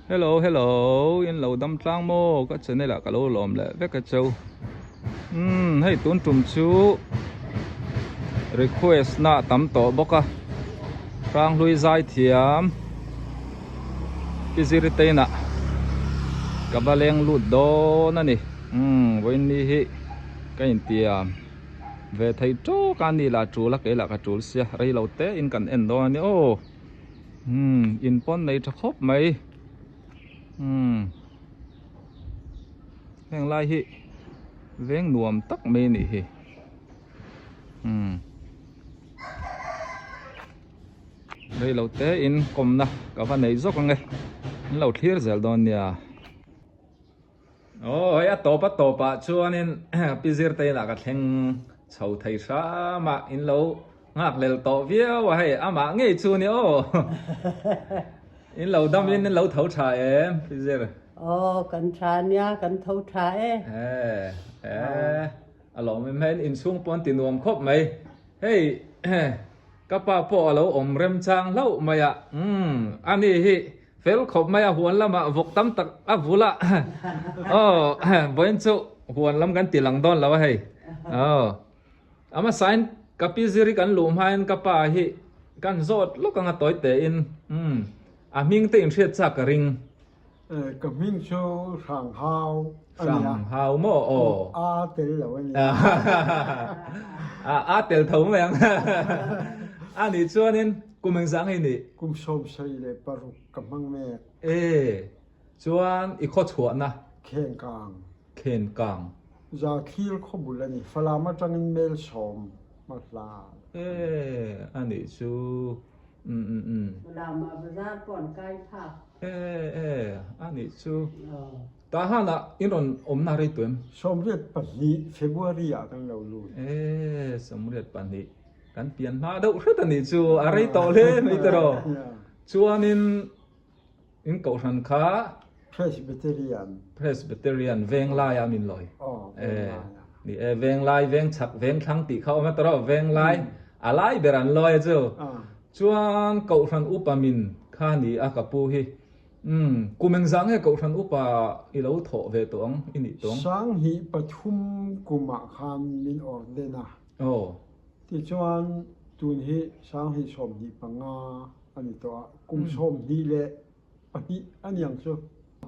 Hello hello in lo dam tlang maw ka channel ah ka lo lawm leh vek a cheu umm hei tun tum chu request na a tam tawh bawk a hranghlui zai thiam pi zirtein ah ka va leng lut dawn a ni umm vawiin ni hi ka intiam ve thei tawk a ni lah tul a kei lah ka tul sia rei lo te in kan en dawn a ni aw. Umm in pawn nei tha khawp mai umm heng lai hi veng nuam tak mai a nih hi umm rei lo te in kawmna ka va nei zawk ang e an lo thlir zel dawn nia aw hei a tawp a tawp ah chuanin pi zir te inah ka thleng chho thei hram a in lo. Nghak lel tawh viau a hei amah ngei chu ni aw. In lo dam in in lo tho tha em Fizir? Aw kan tha nia kan tho tha e. E e a lawm em hei inchhung pawn ti nuam khawp mai. Hei ka pa pawh a lo awm remchang hlauh mai a umm ani hi fel khawp mai a huan lamah vawk tam tak a vul a aw vawiin chu huan lam kan ti lang dawn lo a hei aw. A hmasain ka pi ziri kan luh hmain ka pa hi kan zawt lawk anga tawi tein umm a hming te inhriat chak ka ring. Ka hming chu Hranghau a nia. Hranghau maw aw. A tel lo a nia. A tel tho mai ang. A nih chuanin kum engzah nge i nih? Kum 76 ka hmang mek. E chuan i khawchhuahna? Khenkang. Khenkang. Zathlir khawbul a ni. Falam atangin mel sawm a hla. E, a nih chu. Um um um. Falam ah bazar pawh an kai phak. E, e, a nih chu. Tahan ah in rawn awmna rei tu em? 82 February ah kan lo lut. E, 82 kan pian hma deuh hret a nih chu. A rei tawh hle mai tiraw. Chuanin In kohhran kha Presbyterian. Presbyterian Venglai a min lawi. Aw, Venglai a. Ni e, Venglai, Vengchhak, Vengthlang tih kha awm a tawrh a, Venglai a lai ber an lawi a chu. Chuan kohhran upa min kha ni a ka pu hi. Umm, kum engzah nge kohhran upa i lo thawh ve tawh ang i nih tawng? Sanghnih pathum kumah khan min ordain a. Aw. Tichuan tun hi sanghnih 25 a ni tawh a, kum 22 a ni ang chu.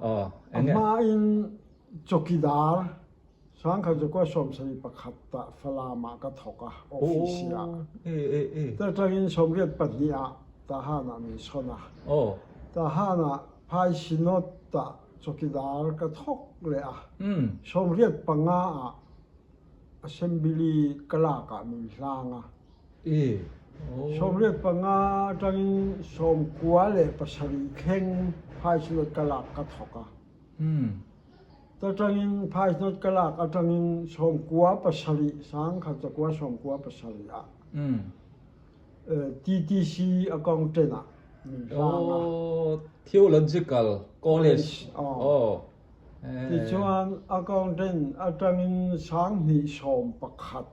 A hmain chawkidar sangkhat zakua 71 tah Falam ah ka thawk a, office ah. Tatangin 82 ah Tahan ah min sawn a. Tahan ah Phai Synod tah chawkidar ka thawk leh a. 85 ah Assembly ka lak ah min hlang a. 85 atangin 97 thleng Phaisnawt ka lak ka thawk a. Tatangin Phaisnawt ka lak atangin 97 1997 ah TTC accountant ah min hlang a. Theological College. Tichuan accountant atangin 2011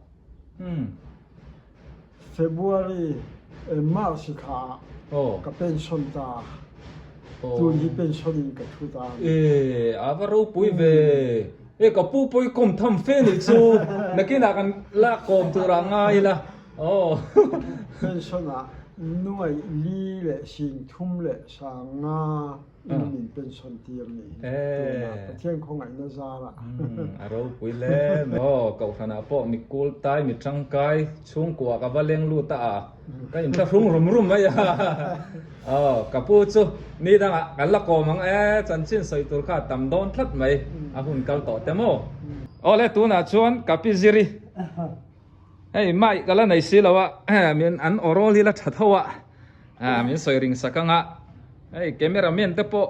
February March thla ah ka pension ta. Tun hi pension in ka thu ta. E a va ropui ve. E ka pu pawh i kawm tham fe nih chu. Nakinah kan la kawm tur ah ngai ila. Aw. Pension ah nuaih li leh sing thum leh sang nga in min pension tir ni hi tunah Pathian khawngaihna zarah. A ropui hle mai. Aw Kohhranah pawh mi kul tai mi tangkai chhungkua ka va leng lut a a ka inthlahrung rum rum mai a. Aw ka pu chu ni dangah kan la kawm ang e chanchin sawi tur kha a tam dawn tlat mai a hun kal tawh te maw. Aw le tunah chuan ka pi ziri hei mic ka la nei si lo a min an aw rawl hi la tha tho a. Min sawi ring sak anga hei camera man te pawh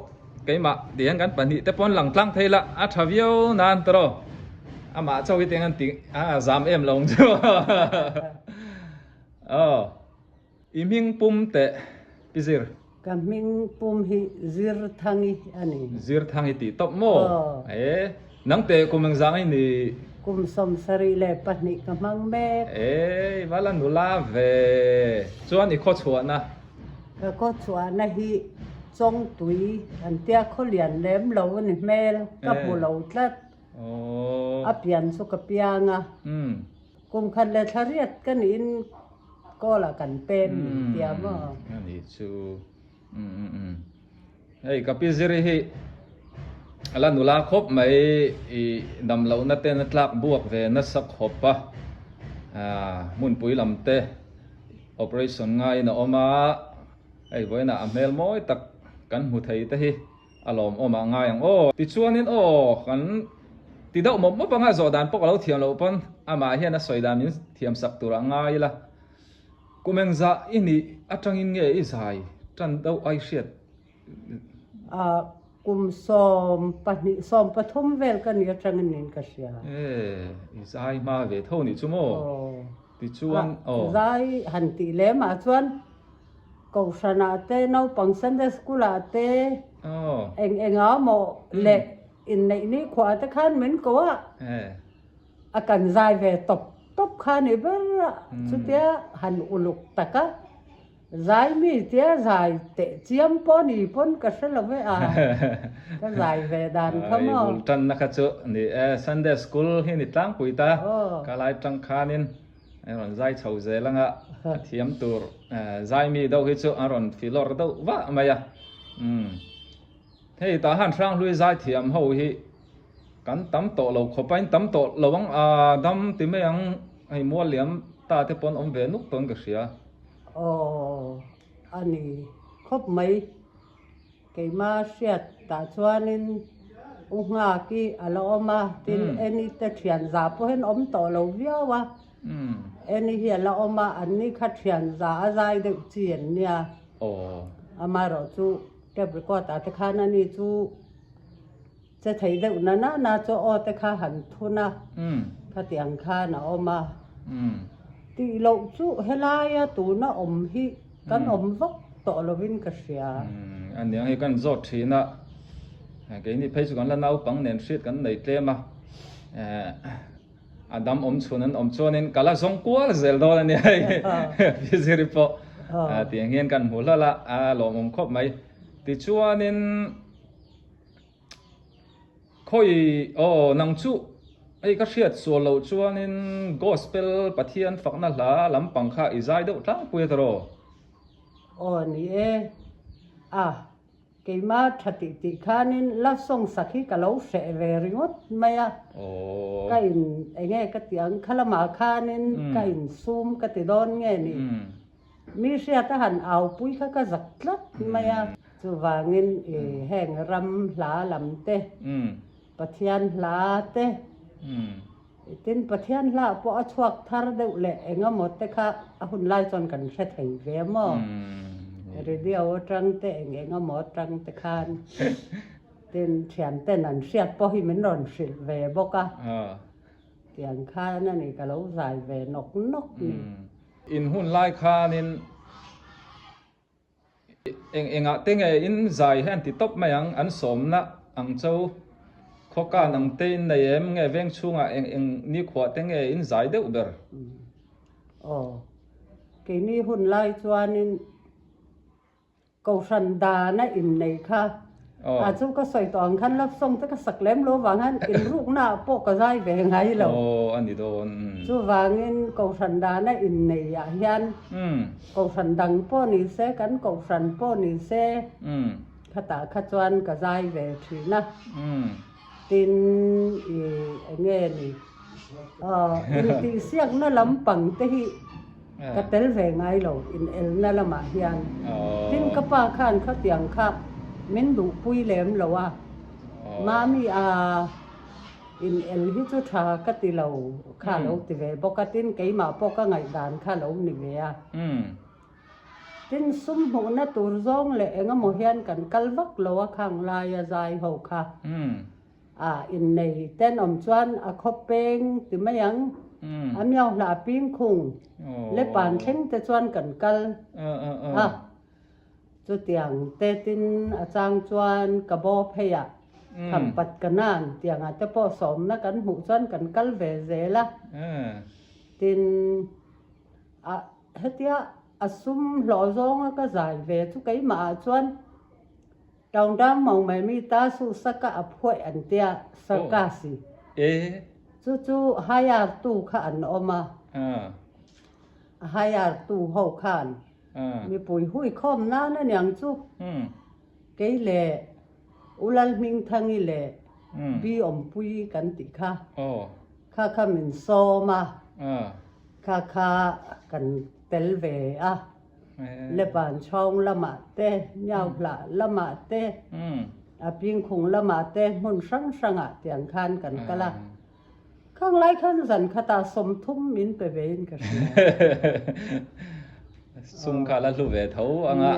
keimah tih hian kan pahnih te pawh an lang tlang thei la a tha viau nan tawrh aw amah chauh hi teng an ti a zam em lo ang chu aw i hming pum teh pi zir. Ka hming pum hi Zir Thangi a ni. Zir Thangi tih tawp maw? E nang teh kum engzah nge ni? Kum 72 ka hmang mek. E va la nula ve. Chuan i khawchhuahna? Ka khawchhuahna hi. Chawngtui an tia khawlian lem lo a ni hmel ka hmu lo tlat. A pian chu ka piang a. Kum khat leh thla riat ka niin kawl ah kan pem min tia maw? A nih chu. Hei ka pi ziri hi a la nula khawp mai i dam lohna ten a tlak buak ve nasa khawp a. Hmunpui lam te operation ngaiin a awm a. Hei vawiinah a hmel mawi tak kan hmu thei te hi a lawmawm ah ngai ang aw. Tichuanin aw kan ti deuh mawp mawp anga zawh dan pawh ka lo thiam loh pawn amah hian a sawi dan min thiam sak tur ah ngai ila. Kum engzah i nih atangin nge i zai tan deuh ai hriat? Ah kum 12, 13 vel ka nih atangin niin ka hria. E i zai hma ve tho nih chu maw? Tichuan aw. Zai han tih lem ah chuan Kohhranah te, naupang Sunday School ah te, eng enga maw leh inneih ni khuah te khan min ko a, a kan zai ve tawp tawp kha ni ber a, chutia han uluk tak a, zai mi tia zai teh chiam pawh ni pawn ka hre lo ve a, ka zai ve dan kha maw. Bul tanna kha chu ni e, Sunday School hi ni tlangpui ta, ka lai tang khanin A rawn zai chho zel anga a thiam tur zai mi deuh hi chu a rawn filawr deuh vah mai a. Umm hei tah han Hranghlui zai thiam ho hi kan tam tawh lo khawp a, in tam tawh lo ang a dam ti mai ang hei mual liam ta te pawn awm ve nuk tawn ka hria. Aw a ni khawp mai. Keimah hriat tah chuanin U Nghaki a la awm a, tin Eni te thian za pawh hian awm tawh lo viau a, Eni hi a la awm a, anni kha thian za a zai deuh chi an nia. Amaherawh chu tape record ah te khan ani chu che thei deuh na na na chu aw te kha han thun a, khatiang khan a awm a. Tih loh chu helaia tuna awm hi kan awm vak tawh lovin ka hria. A niang hi kan zawt thin a, keini phei chu kan la naupang nen hriat kan nei tlem a, a dam awm chhun an awm chuanin ka la zawng kual zel dawn a nia hei Fiziri pawh tiang hian kan hmu hlawlh a, a lawmawm khawp mai. Tichuanin. Khawi aw nang chu hei ka hriat sual loh chuanin gospel Pathian fakna hla lampang kha i zai deuh tlangpui a tawh. Aw ni e, a keimah tha tih tih khanin love song sak hi ka lo hreh ve ringawt mai a, ka in enge ka tih ang kha lamah khanin ka insum ka ti dawn nge ni. Mi hriat a han aupui kha ka zak tlat mai a. Chuvangin i heng ram hla lam te, Pathian hla te, tin Pathian hla pawh a chhuak thar deuh leh eng emaw te kha a hun lai chuan kan hre thei ve maw? Radio atang te eng eng emaw atang te khan tin thian ten an hriat pawh hi min rawn hrilh ve bawk a. Tiang khan a ni ka lo zai ve nawk nawk ni. In hun lai khanin eng engah te nge in zai hi an ti tawp mai ang, an sawmna ang cho khawkan ang te in nei em nge veng chhungah eng eng nikhuah te nge in zai deuh ber? Aw, keini hun lai chuanin Kohhran dana innei kha a chu ka sawi tawh ang khan love song te ka sak lem lo vang hian inrukna ah pawh ka zai ve ngai lo. Aw a ni dawn. Chuvangin kohhran dana innei ah hian kohhran dang pawh ni se kan kohhran pawh ni se khatah kha chuan ka zai ve thin a. Tin i enge ni aw intihsiakna lampang te hi ka tel ve ngai lo inelna lamah hian. Tin ka pa khan khatiang kha min duhpui lem lo a, mami a inel hi chu tha ka ti lo kha lo ti ve bawk a, tin keimah pawh ka ngaihdan kha lo ni ve a. Tin sum hmuhna tur zawng leh eng emaw hian kan kal vak lo a khang laia zai ho kha. A innei tenawm chuan a khaw peng ti mai ang. A miau hlah ping khung le pan thleng te chuan kan kal a. Chutiang te tin a chang chuan ka baw phei ah tham pat ka nan tiang ah te pawh sawmna kan hmuh chuan kan kal ve zel a. Tin a hetia a sum hlawh zawnga ka zai ve chu keimah ah chuan. Tawngdang mau mai mi ta su saka a phuaih an tia sarkasi. Chu chu hire tu kha an awm a. A hire tu ho khan mipui hui khawm nan aniang chu. Kei leh U Lalhmingthangi leh Bi Awmpui kan tih kha. Kha kha min sawm a. Kha kha kan tel ve a. Lepan chhawng lamah te, Niauhlah lamah te, a Pingkhung lamah te hmun hrang hrangah tiang khan kan kal a. Khang lai khan zan khatah 30 min pe vein ka hria. Sum kha la hlu ve tho anga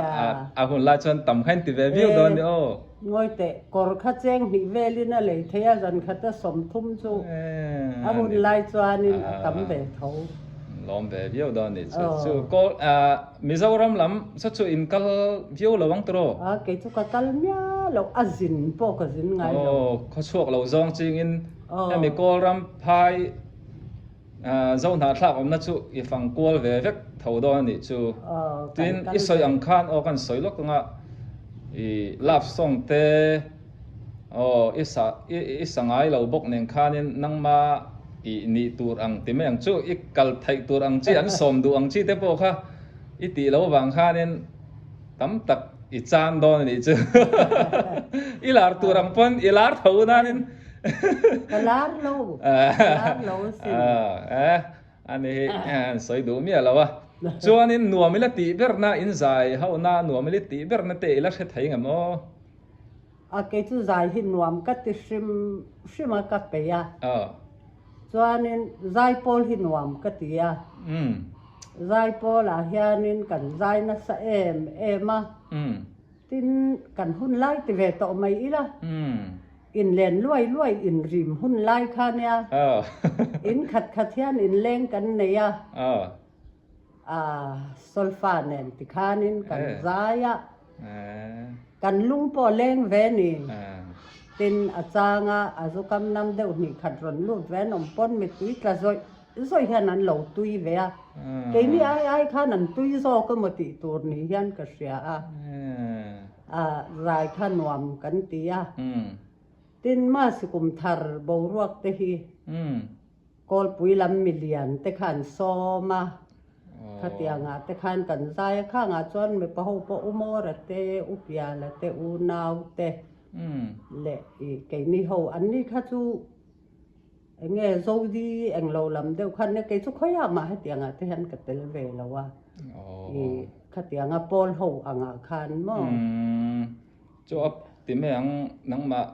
a hun lai chuan tam kha in ti ve viau dawn ni aw. Ngawi teh, kawr kha cheng hnih velin a lei thei a, zan khata 30 chu a hun lai chuanin a tam ve tho. Lawm ve viau dawn ni chu. Chu kawl Mizoram lam saw chu in kal viau lo ang tawh? A kei chu ka kal miah lo, a zin pawh ka zin ngai lo. Aw, khawchhuak lo zawng chingin hemi Kawlram phai Zohnahthlak awmna chu i fang kual ve vek tho dawn a nih chu. Tin, i sawi ang khan aw kan sawi lawk anga i love song te aw i sa i sa ngai lo bawk nen khanin nangma i nih tur ang ti mai ang chu i kal theih tur ang chi an sawm duh ang chi te pawh kha i tih lo vang khanin tam tak i chan dawn a nih chu. I lar tur ang pawn i lar tho nanin. Ka lar lo, ka lar lo asin. Eh, ani hi an sawi duh miah lo a. Chuanin nuam ila tih berna in zai hauhna nuam ila tih berna te ila hre thei ngam aw. A kei chu zai hi nuam ka ti hrim hrim a ka peih a. Chuanin zai pawl hi nuam ka ti a. Zai pawlah hianin kan zai nasa em em a. Tin, kan hun lai ti ve tawh mai ila. Inlen luai luai inrim hun lai kha nia. In khat khat hian inleng kan nei a. Solfa nen tikhanin kan zai a. Kan lung pawh leng ve ni. Tin, a changa a zukam nam deuh hnih khat rawn lut ve an awm pawn mittui tla zawih zawih hian an lo tui ve a. Keini ai ai khan an tui zawk emaw tih tur ni hian ka hria a. A zai kha nuam kan ti a. Tin, Masi kum thar boruak te hi Kawlpui lam milian te kha an sawm a. Khatiangah te khan kan zai a, khangah chuan mipa ho pawh U Mawra te, U Piala te, U Nau te leh keini ho anni kha chu Eng nge Zodi eng lo lam deuh khan nia kei chu khawiah mah hetiangah te hian ka tel ve lo a, i khatianga pawl ho angah khan maw? Umm chu a ti mai ang nangmah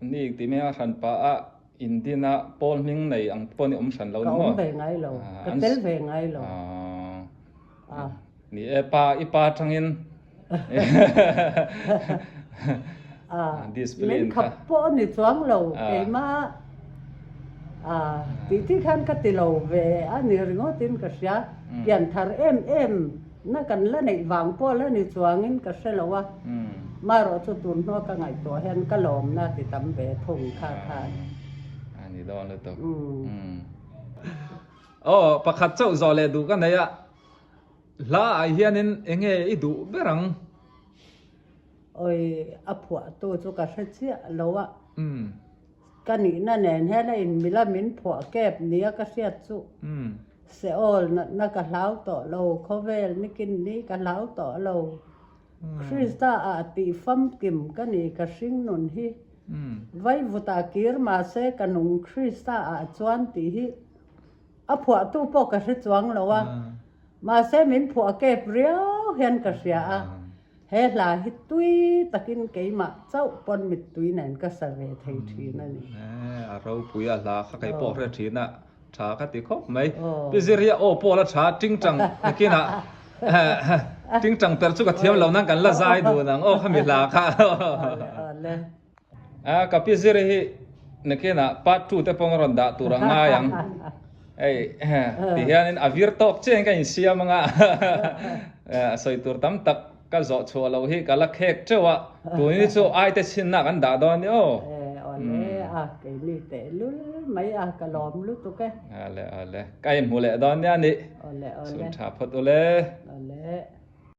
ni ti mai a hran pah a indin a pawl hming nei ang pawh ni awm hran lo ni maw? Ka awm ve ngai lo, ka tel ve ngai lo. Ni e pa i pa tangin discipline kha. Min khap pawh a ni chuang lo keimah tih tih khan ka ti lo ve a ni ringawtin ka hria. Pian thar em em na kan la neih vang pawh la ni chuangin ka hre lo a. Marawh chu tun hnua ka ngaihtuah hian ka lawmna ti tam ve thung kha khan. A ni dawn lutuk. Aw, pakhat chauh zawh leh duh ka nei a, hla ah hianin eng nge i duh ber ang? Awi, a phuahtu chu ka hre chiah lo a, ka nihna nen hian a inmil a, min phuah kep nia ka hriat chu. Seol natna ka hlau tawh lo, khawvel nikin ni ka hlau tawh lo. Krista ah tih famkim ka ni ka hring nun hi. Vaivutah kir mahse ka nung Krista ah chuan tih hi a phuahtu pawh ka hre chuang lo a, mahse min phuah kep riau hian ka hria a, he hla hi tui takin keimah chauh pawn mittui nen ka sa ve thei thin a ni. A ropui a hla kha kei pawh hre thin a. Tha ka ti khawp mai. Pi Zirhia aw pawh la tha tingtang nakinah tingtang per chu ka thiam lo nan kan la zai dun ang aw khami hla kha. A ka Pi Zirhi hi nakinah part 2 te pawh rawn dah tur a ngai ang. Hei ti hianin a vir tawk chiang ka insiam anga sawi tur tam tak Ka zawh chhuah loh hi ka la khek teuh a, tun hi chu aite chhinna kan dah dawn ni aw. E awle a, keini teh lul mai a, ka lawm lutuk e. Ale ale, ka inhmu leh dawn nia ni. Awle awle. Chhun tha phawt ule. Awle.